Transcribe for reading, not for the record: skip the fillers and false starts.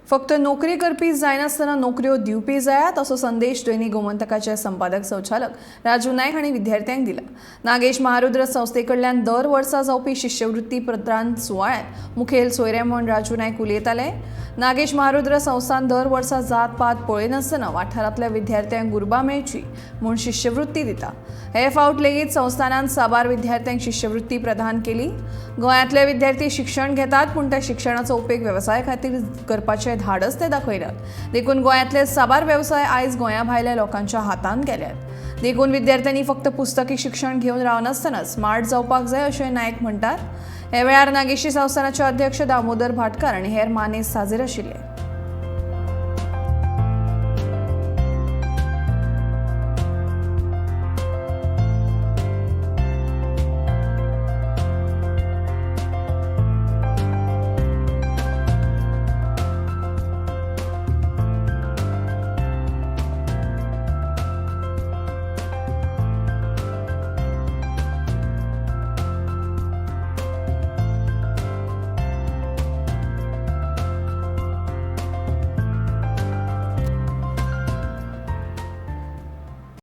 फक्त नोकरी करपी जायनासतना नोकऱ्यो दिवपी जायात असो संदेश दैनिक गोमंतकाचे संपादक संचालक राजू नायक हांणी विद्यार्थ्यांक दिला. नागेश महारुद्र संस्थे कडल्यान दर वर्सा जावपी शिश्यवृत्ती प्रदान सुवाळ्यांत मुखेल सोयरे म्हूण राजू नायक उलयताले. नागेश महारुद्र संस्थान दर वर्सा जात पात पळयनासतना वाठारांतल्या विद्यार्थ्यांक उर्बा मेळची म्हूण शिश्यवृत्ती दिता. हे फावट लेगीत संस्थानान साबार विद्यार्थ्यांक शिश्यवृत्ती प्रदान केली. गोंयांतले विद्यार्थी शिक्षण घेतात, पूण त्या शिक्षणाचो उपेग वेवसाया खातीर करपाचे धाडस ते दाखयनात. देखून गोंयांतले साबार वेवसाय आयज गोंया भायल्या लोकांच्या हातांत गेल्यात. देखून विद्यार्थ्यांनी फक्त पुस्तकी शिक्षण घेवन रावनासतना स्मार्ट जावपाक जाय, अशें नायक म्हणटात. हे वेळार नागेशी संस्थानाचे अध्यक्ष दामोदर भाटकार आनी हेर मानेस्त हाजीर आशिल्ले.